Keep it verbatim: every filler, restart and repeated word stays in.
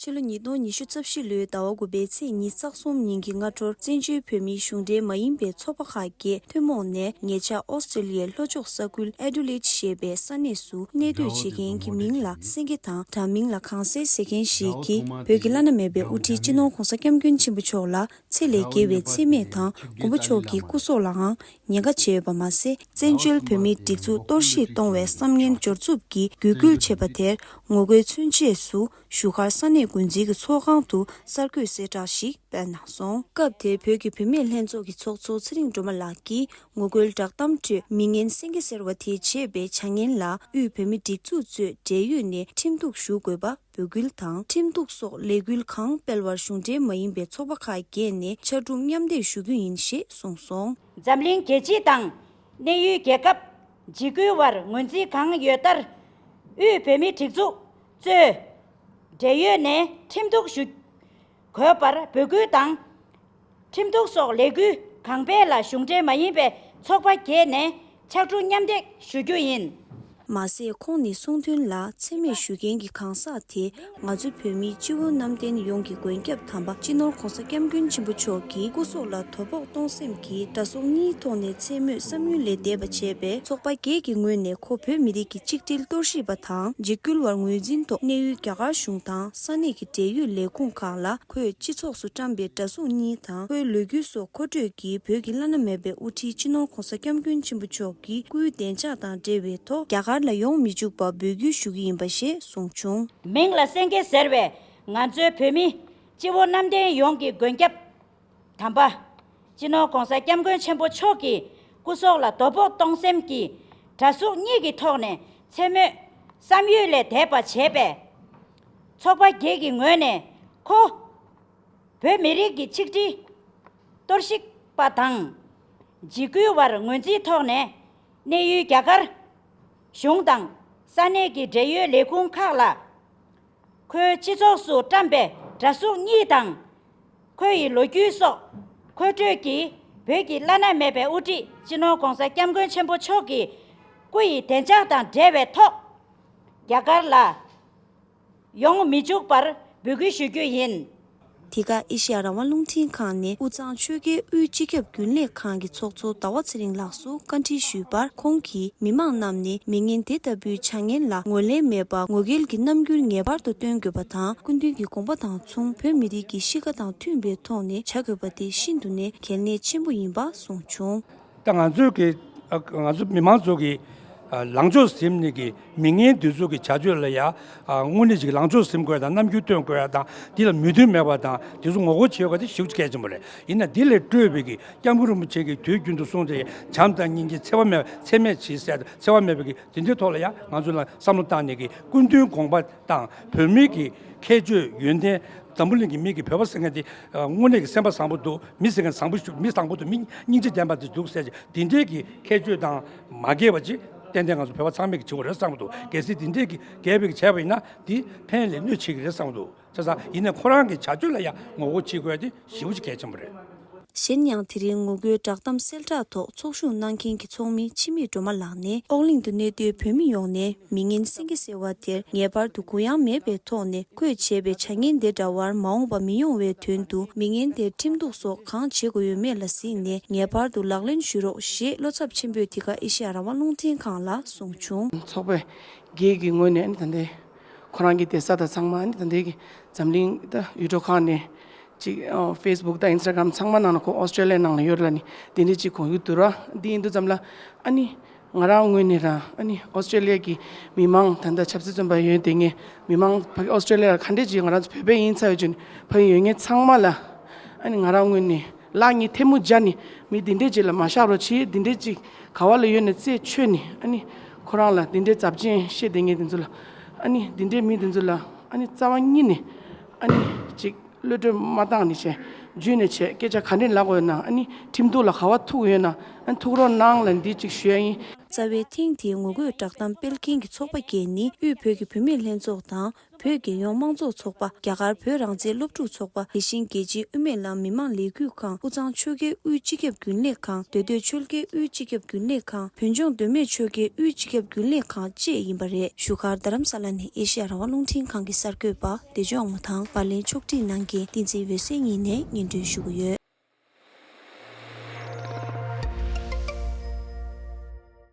ཕྱི་ལོ་ཉིས་སྟོང་ཉི་ཤུ་རྩ་བཞི་ལོའི་ཟླ་བ་དགུ་པའི་ཚེས་ཉི་ཤུ་རྩ་གསུམ་ཉིན་གྱི་སྔ་དྲོར། བཙན་བྱོལ་བོད་མིའི་གཞུང་འབྲེལ་མ་ཡིན་པའི་ཚོགས་པ་ཁག་བརྒྱད་ཐུན་མོང་ནས་ཉེ་ཆར་ཨོ་སི་ཀྲི་ལི་ཡའི་ལྷོ་ཕྱོགས་ས་ཁུལ་ཨེ་ཌི་ལེ་ཌི་ཞེས་པའི་ས་གནས་སུ་གནས་སྡོད་བྱེད་མཁན་གྱི་མིང་ལ་སེང་གེ་དང་། དྲ་མིང་ལ་གངས་སེང་ཟེར་མཁན་ཞིག་གིས། བོད་ཀྱི་བླ་ན་མེད་པའི་དབུ་ཁྲིད་སྤྱི་ནོར་༧གོང་ས་༧སྐྱབས་མགོན་ཆེན་པོ་མཆོག་ལ་ཚེ་ལས་བརྒལ་བའི་མཚན་སྨད་དང་། མགོན་པོ་མཆོག་གི་སྐུ་སྲོག་ལའང་ཉེན་ཁ་བྱས་ཡོད་པ་མ་ཟད། བཙན་བྱོལ་བོད་མིའི་སྒྲིག་འཛུགས་གཏོར་བཤིག་གཏོང་བའི་བསམ་ངན་སྦྱོར་རྩུབ་ཀྱིས་འགོས་འཁུལ་བྱས་པ་དེར་ངོ་རྒོལ་མཚོན་ཆེད་དུ། བཞུགས་སྒར་ས་གནས་འགོ་འཛིན་གྱི་ཚོགས་ཁང་དུ་གསར་འགོད་གསལ་བསྒྲགས་ཤིག་སྤེལ་གནང་སོང་། སྐབས་དེར་བོད་ཀྱི་བུད་མེད་ལྷན་ཚོགས་ཀྱི་ཚོགས་གཙོ་ཚེ་རིང་སྒྲོལ་མ་ལགས་ཀྱིས་ངོ་རྒོལ་བསྒྲགས་གཏམ་ཁྲོད། མི་ངན་སེང་གེ་ཟེར་བ་དེས་བྱས་པའི་བྱ་ངན་ལ། དབུས་བོད་མིའི་སྒྲིག་འཛུགས་གཙོས་འབྲེལ་ཡོད་ནས་ཁྲིམས་གཏུག་ཞུ་དགོས་པ་འབོད་སྐུལ་དང་། ཁྲིམས་གཏུག་སོགས་ལས་འགུལ་གང་སྤེལ་བར་གཞུང་འབྲེལ་མ་ཡིན་པའི་ཚོགས་པ་ཁག་བརྒྱད་ནས་ཕྱར་གྲུ་མཉམ་འདེགས་ཞུ་རྒྱུ་ཡིན་ཞེས་གསུངས་སོང་། འཛམ་གླིང་རྒྱལ་སྤྱི་དང་གནས་ཡུལ་རྒྱལ་ཁབ། འཇིགས་སྐུལ་བར་ངོས་འཛིན་གང་ཡོད་ལྟར། དབུས་བོད་མིའི་སྒྲིག་འཛུགས་གཙོས་འབྲེལ་ཡོད་ནས་ཁྲིམས་གཏུག་ཞུ་དགོས་པར་འབོད་སྐུལ་དང་། ཁྲིམས་གཏུག་སོགས་ལས་འགུལ་གང་སྤེལ་ལ་གཞུང་འབྲེལ་མ་ཡིན་པའི་ཚོགས་པ་བརྒྱད་ནས་ཕྱར་གྲུ་མཉམ་འདེགས་ཞུ་རྒྱུ་ཡིན། མ་ཟད། ཁོང་ནས་གསུངས་དོན་ལ། མཚན་སྨད་ཞུ་མཁན་གྱི་གང་ཟག་དེ་ང་ཚོ་བོད་མིའི་སྤྱི་བོ་གནམ་བསྟན་ཡོངས་ཀྱི་མགོན་སྐྱབས་དམ་པ་སྤྱི་ནོར་༧གོང་ས་༧སྐྱབས་མགོན་ཆེན་པོ་མཆོག་གི་སྐུ་སྲོག་ལ་དོ་ཕོག་གཏོང་སེམས་ཀྱིས་དགྲ་ཟུག་གཉིས་ཐོག་ནས་མཚན་སྨོད་བསམ་ཡུལ་ལས་འདས་པ་བྱས་པས། ཚོགས་པ་བརྒྱད་ཀྱི་ངོས་ནས་ཁོ་བོད་མི་རིགས་ཀྱི་ཆིག་སྒྲིལ་གཏོར་བཤིག་པ་དང་འཇིགས་སྐུལ་བར་ངོས་འཛིན་ཐོག་གནས་ཡུལ་རྒྱ་གར་གཞུང་དང་ས་གནས་ཀྱི་འབྲེལ་ཡོད་ལས་ཁུངས་ཁག་ལ། ཁོས་སྤྱི་ཚོགས་སུ་བཀྲམ་པའི་དགྲ་ཟུག་གཉིས་དང་། ཁོའི་ལོ་རྒྱུས་སོགས་མཁོ་སྤྲོད་ཀྱིས། བོད་ཀྱི་བླ་ན་མེད་པའི་དབུ་ཁྲིད་སྤྱི་ནོར་༧གོང་ས་༧སྐྱབས་མགོན་ཆེན་པོ་མཆོག་གི་སྐུའི་བདེ་འཇགས་དང་འབྲེལ་བའི་ཐོག་རྒྱ་གར་ལ་ཡོང་མི་བཅུག་པ་འབོད་སྐུལ་ཞུ་གི་ཡིན་པ་ཞེས་གསུངས་བྱུང་། མིང་ལ་སེང་གེ་ཟེར་བའི་ང་ཚོའི་བོད་མི་སྤྱི་བོ་གནམ་བསྟན་ཡོངས་ཀྱི་མགོན་སྐྱབས་དམ་པ་སྤྱི་ནོར་༧གོང་ས་༧སྐྱབས་མགོན་ཆེན་པོ་མཆོག་གི་སྐུ་སྲོག་ལ་དོ་ཕོག་གཏོང་སེམས་ཀྱིས་དགྲ་ཟུག་གཉིས་ཀྱི་ཐོག་ནས་མཚན་སྨོད་བསམ་ཡུལ་ལས་འདས་པ་བྱས་པས། ཚོགས་པ་བརྒྱད་ཀྱི་ངོས་ནས་ཁོ། བོད་མི་རིགས་ཀྱི་ཆིག་སྒྲིལ་གཏོར་བཤིག་པ་དང་། འཇིགས་སྐུལ་བར་ངོས་འཛིན་ཐོག་ནས་གནས་ཡུལ་རྒྱ་གར་གཞུང་དང་ས་གནས་ཀྱི་འབྲེལ་ཡོད་ལས་ཁུངས་ཁག་ལ། ཁོའི་སྤྱི་ཚོགས་སུ་བཀྲམ་པའི་དགྲ་ཟུག་གཉིས་དང་། ཁོ་ཡི་ལོ་རྒྱུས་སོགས་མཁོ་སྤྲོད་ཀྱིས། བོད་ཀྱི་བླ་ན་མེད་པའི་དབུ་ཁྲིད་སྤྱི་ནོར་༧གོང་ས་༧སྐྱབས་མགོན་ཆེན་པོ་མཆོག་གི་སྐུ་ཡི་བདེ་འཇགས་དང་འབྲེལ་བའི་ཐོག་རྒྱ་གར་ལ། ཡོང་མི་འཇུག་པར་འབོད་སྐུལ་ཞུ་རྒྱུ་ཡིན། འདི་ག་ཨེ་ཤེ་ཡ་རང་དབང་རླུང་འཕྲིན་ཁང་ནས་དབུས་གཙང་ཆོལ་ཁའི་དབུས་སྤྱི་ཁྱབ་རྒྱུན་ལས་ཁང་གི་ཚོགས་གཙོ་ཟླ་བ་ཚེ་རིང་ལགས་སུ་བཀའ་འདྲི་ཞུས་པར། ཁོང་གིས་མི་མང་རྣམས་ནས་མི་ངན་དེ་ལྟ་བུའི་བྱ་ངན་ལ་ངོས་ལེན་མེད་པར་ངོ་རྒོལ་གྱི་རྣམ་འགྱུར་ངེས་པར་དུ་སྟོན་དགོས་པ་དང་། སྐུ་མདུན་གྱི་དགོངས་པ་དང་མཚུངས་བོད་མི་རིགས་ཀྱི་གཤིས་ཀ་དང་མཐུན་པའི་ཐོག་ནས་བྱ་དགོས་པ་དེ་ཤིན་ཏུ་ནས་གལ་གནད་ཆེན་པོ་ཡིན་པ་གསུངས་བྱུང་། ད་ང་ཚོས་ཀྱི་ང་ཚོ་མི་མང་ཚོ་གི་ལངས་ཕྱོགས་ཟིན་ནས་ཀྱི་མི་ངན་དེ་ཚོ་གི་བྱ་སྤྱོད་ལ་ཡ་དངོས་གནས་ཅིག་ལངས་ཕྱོགས་ཟིན་དགོས་དང་རྣམ་འགྱུར་སྟོན་དགོས་དང་དེ་ལ་མོས་མཐུན་མེད་པ་དང་དེ་ཚོ་ངོ་རྒོལ་བྱེད་དགོས་དེ་ཞེ་པོ་ཅིག་གལ་ཆེན་པོ་རེད། ཡིན་ན་དེ་ལས་སྤྲོས་པའི་གི་སྐྱབས་མགོན་རིན་པོ་ཆེ་གི་དུས་རྒྱུན་དུ་གསུངས་ཏེ་བྱམས་དང་སྙིང་རྗེ་འཚེ་བ་མེད་པ་འཚེ་མེད་བྱེད་ཟེར་འཚེ་བ་མེད་པའི་གི་དེ་འདྲའི་ཐོག་ལ་ཡ་ང་ཚོ་ལ་བསམ་བློ་བཏང་ནས་ཀྱི་སྐུ་མདུན་དགོངས་པ་དང་བོད་མི་གི་ཁྱད་ཆོས་ཡོན་ཏན། འཛམ་བུ་གླིང་གི་མི་གི་བོད་པ་ཟེར་མཁན་དེ་དངོས་གནས་ཀྱི་སེམས་པ་བཟང་པོ་འདུག་མི་ཟེར་མཁན་བཟང་པོ་ཞིག་མི་བཟང་པོ་འདུག་མི་སྙིང་རྗེ་ལྡན་པ་དེ་འདུག་ཟེར་གྱི་དེ་འདྲའི་གི་ཁྱད་ཆོས་དང་མ་འགལ་བ་ཅིག་ཏན་ཏན་ང་ཚོ་བོད་པ་ཚང་མས་ཀྱི་བྱེད་དགོས་རེད་བསམ་གྱི་འདུག་གལ་སྲིད་དེ་འདྲའི་གི་འགལ་བའི་གི་བྱས་པ་ཡིན་ན་དེ་ཕན་ལས་གནོད་ཆེ་གི་རེད་བསམ་གྱི་འདུག་བྱས་ཙང་ཡིན་ནའི་ཁོ་རང་གི་བྱ་སྤྱོད་ལ་ཡང་ངོ་རྒོལ་བྱེད་དགོས་དེ་ཞེ་པོ་ཅིག་གལ་ཆེན་པོ་རེད། གཞན་ཡང་དེ་རིང་ངོ་རྒོལ་བསྒྲགས་གཏམ་གསལ་བསྒྲགས་ཐོག་ཚོགས་ཞུགས་གནང་མཁན་གྱི་ཚོགས་མི་འཆི་མེད་སྒྲོལ་མ་ལགས་ནས། ཨོག་གླིང་དུ་གནས་སྡོད་བོད་མི་ཡོངས་ནས་མི་ངན་སེང་གེ་ཟེར་བ་དེར་ངེས་པར་དུ་གུ་ཡངས་མེད་པའི་ཐོག་ནས་ཁོས་བྱས་པའི་བྱ་ངན་དེ་འདྲ་བར་མ་འོངས་པ་མི་ཡོང་བའི་དོན་དུ་མི་ངན་དེར་ཁྲིམས་གཏུག་སོགས་གང་བྱེད་དགོས་ཡོད་མེད་ལ་གཟིགས་ནས་ངེས་པར་དུ་ལག་ལེན་ཞུ་རོགས་ཞེས་བློ་འཚབ་ཆེན་པོས་འདི་ག་ཨེ་ཤེ་ཡ་རང་དབང་རླུང་འཕྲིན་ཁང་ལ་གསུངས་བྱུང་། ཚོགས་པའི་སྒེར་གྱི་ངོས་ནས་ད་ལྟའི་ཁོ་རང་གི་བསྡད་ས་དང་ཚང་མ་ཨ་ནི་ད་ལྟའི་གི་འཛམ་གླིང་ད་ཡུལ་གྲུ་ཁག་ནས་ཅིག་ཨ་ཕེ་སི་བུག་དང་ཨིན་སི་ཊ་གྷ་རམ་ཚང་མ་ནང་ལ་ཁོ་ཨོ་སི་ཀྲེ་ལི་ཡ་ནང་ལ་ཡོད་ར་ནི་དེ་འདྲས་ཅིག་གོ་ཡུལ་འདུག་ར། འདི་ཡིན་དུས་ཙམ་ལ་ཨ་ནི་ང་རང་ངོས་ནས་ར་ཨ་ནི་ཨོ་སི་ཀྲེ་ལི་ཡ་གི་མི་མང་ད་ལྟ་ཆབ་སྲིད་བཙོན་པ་ཡོད་དེ་ངས་མི་མང་ཕ་གི་ཨོ་སི་ཀྲེ་ལི་ཡ་ལ་ག་འདྲས་ཅིག་ང་རང་ཚོ་བོད་པ་ཡིན་ཚར་ཡོད་ཅིག་ཕ་གི་ཡོད་ངས་ཚང་མ་ལ་ཨ་ནི་ང་རང་ངོས་ནས། ལག་གཉིས་ཐལ་མོ་སྦྱར་ནས་མི་འདི་འདྲས་ཅིག་ལ་མ་བཞག་རོགས་བྱེད། འདི་འདྲས་ཅིག་ག་བ་ལ་ཡོད་ནས་རྩད་ཆོད་ནས་ཨ་ནི་ཁོ་རང་ལ་འདི་འདྲས་ཚབས་ཆེན་བཤད་བསྡད་མཁན་དེ་ཚོ་ལ་ཨ་ནི་འདི་འདྲས་མི་དེ་ཚོ་ལ་ཨ་ནི་རྩ་བ་ཉིད་ནས་ཨ་ནི་ཅིག་གློད་གྲོལ་མ་བཏང་ནས་བྱས་འཇུས་ནས་བྱས་སྐད་ཆ་ག་འདྲས་ལབ་དགོས་ཡོད་ན་ཨ་ནི་ཁྲིམས་གཏུག་ལ་ག་བ་ཐུག་ཡོད་ན་ཨ་ནི་ཐུག་རོགས་གནང་ལ་འདི་ཅིག་ཞུ་ཡ་ཡིན། རྩ་བའི་ཐེངས་དེའི་ངོ་རྒོལ་བསྒྲགས་གཏམ་སྤེལ་མཁན་གྱི་ཚོགས་པ་བརྒྱད་ནི་དབུས་བོད་ཀྱི་བུད་མེད་ལྷན་ཚོགས་དང་། བོད་རྒྱལ་ཡོངས་དམངས་གཙོ་ཚོགས་པ། རྒྱ་གར་བོད་རང་བཙན་སློབ་ཕྲུག་ཚོགས་པ། དེ་བཞིན་རྒྱལ་སྤྱིའི་དབུ་མའི་ལམ་མི་མང་ལས་འགུལ་ཁང་། དབུས་གཙང་ཆོལ་ཁའི་དབུས་སྤྱི་ཁྱབ་རྒྱུན་ལས་ཁང་། མདོ་སྟོད་ཆོལ་ཁའི་དབུས་སྤྱི་ཁྱབ་རྒྱུན་ལས་ཁང་། བོད་ལྗོངས་མདོ་སྨད་ཆོལ་ཁའི་དབུས་སྤྱི་ཁྱབ་རྒྱུན་ལས་ཁང་བཅས་ཡིན་པ་རེད། བཞུགས་སྒར་རྡ་རམ་ས་ལ་ནས་ཨེ་ཤེ་ཡ་རང་དབང་རླུང་འཕྲིན་ཁང་གི་གསར་འགོད་པ་བདེ་སྐྱོང་ངོ་ཐང་། པར་ལེན་ཕྱོགས་སྒྲིག་གནང་མཁན་བསྟན་འཛིན་འོད་ཟེར་གཉིས་ནས་སྙན་སྒྲོན་ཞུ་གི་ཡོད།